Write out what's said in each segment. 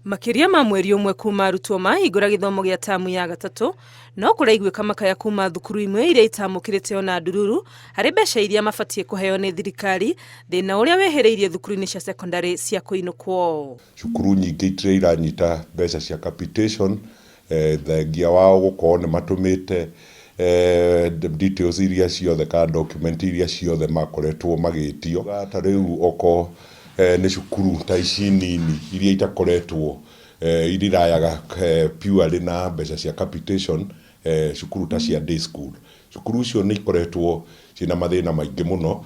Makĩria ma mweri ũmwe kuma arutwo mahingũra gĩthomo gĩa tamu ya gatatũ, no kũraiguĩka makaya kuma thukuru imwe iria itamũkĩrĩte ona ndururu harĩ mbeca iria mabatiĩ kũheo nĩ thirikari, thĩna ũrĩa wĩhĩrĩirie thukuru-inĩ cia sekondarĩ cia kũinũkwo. Cukuru nyingĩ itirĩ iranyita mbeca cia capitation, thengia wao gũkorwo nĩ matũmĩte details iria ciothe kana document iria ciothe makoretwo magĩtio. Ta rĩu okorwo nĩ cukuru ta ici nini iria itakoretwo irirayaga purely na mbeca cia capitation, cukuru ta cia day school. Cukuru icio nĩ ikoretwo ciĩna mathĩna maingĩ mũno.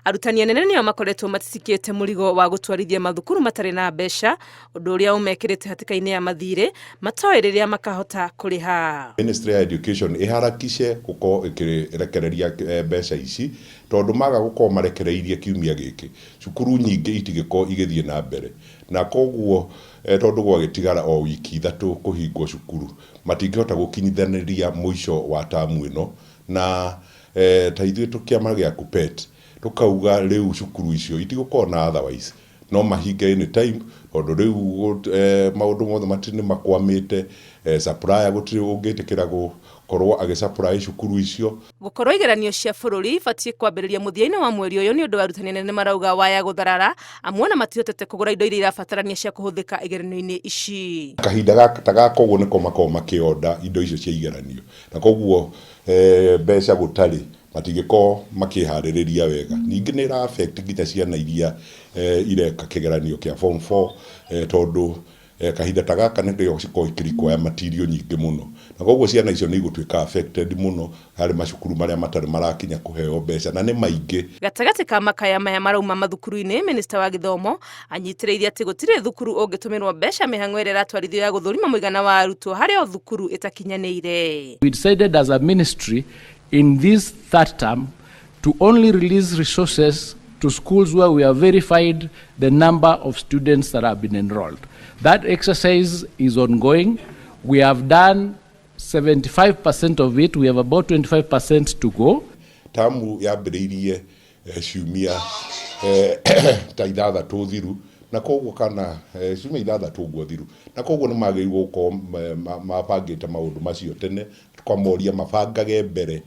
Arutani anene nĩo makoretwo matitikĩte mũrigo wa gũtwarithia mathukuru matarĩ na mbeca, ũndũ ũrĩa ũmekĩrĩte hatĩka-inĩ ya mathirĩ matoĩ rĩrĩa makahota kũrĩha. Ministry ya Education ĩharakishe gũkorwo ĩkĩrekereria mbeca ici, tondũ maga gũkorwo marekereirie kiumia gĩkĩ, cukuru nyingĩ itigĩkorwo igĩthiĩ na mbere, na koguo tondũ gwagĩtigara o wiki 3 kũhingwo cukuru, matingĩhota gũkinyithanĩria mũico wa tamu ĩno, na ta ithuĩ kĩama gĩa KUPPET tũkauga rĩu cukuru icio itigũkorwo na otherwise no mahinge anytime, tondũ rĩu maũndũ mothe nĩ makwamĩte, supplier gũtirĩ ũngĩtĩkĩra gũkorwo agĩ supply cukuru icio. Gũkorwo igeranio cia bũrũri ibatiĩ kwambĩrĩria mũthia-inĩ wa mweri ũyũ nĩ ũndũ wa arutani anene marauga waya gũtharara, amwe ona matihotete kũgũra indo iria irabatarania cia kũhũthĩka igeranio-inĩ ici. Kahinda ta gaka ũguo nĩko makoragwo makĩonda indo icio cia igeranio, na koguo mbeca gũtarĩ matingĩkorwo makĩharĩrĩria wega. Ningĩ nĩ ĩra affect nginya ciana iria ireka kĩgeranio kĩa form 4, tondũ kahinda ta gaka nĩrĩo cikoragwo ikĩ require material nyingĩ mũno, na koguo ciana icio nĩ igũtuĩka affected mũno harĩ macukuru marĩa matarĩ marakinya kũheo mbeca, na nĩ maingĩ. Gatagatĩ ka makaya maya marauma mathukuru-inĩ, Minista wa Gĩthomo anyitĩrĩire atĩ gũtirĩ thukuru ũngĩtũmĩrwo mbeca mĩhang'o ĩrĩa ĩratwarithio ya gũthũrima mũigana wa arutwo harĩ o thukuru ĩtakinyanĩire. We decided as a ministry in this third term to only release resources to schools where we have verified the number of students that have been enrolled. That exercise is ongoing. We have done 75% of it. We have about 25% to go. Tamu yambĩrĩirie ciumia ta 6 thiru, na koguo kana ciumia 6 ũguo thiru, na koguo nĩ magĩrĩirwo gũkorwo mabangĩte maũndũ macio tene, tũkamoria mabangage mbere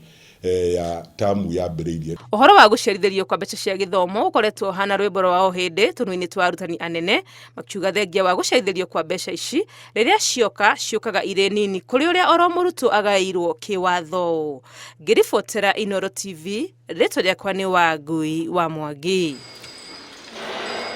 ya tamu yambĩrĩirie. Ũhoro wa gũcerithĩrio kwa mbeca cia gĩthomo ũkoretwo ũhana rwĩmbo rwa o hĩndĩ tũnua-inĩ twa arutani anene, makiuga thengia wa gũcerithĩrio kwa mbeca ici rĩrĩa cioka ciũkaga irĩ nini kũrĩ ũrĩa oro mũrutwo agaĩirwo kĩwatho. Ngĩribotera Inooro TV, rĩtwa rĩakwa nĩ Wangui wa Mwangi.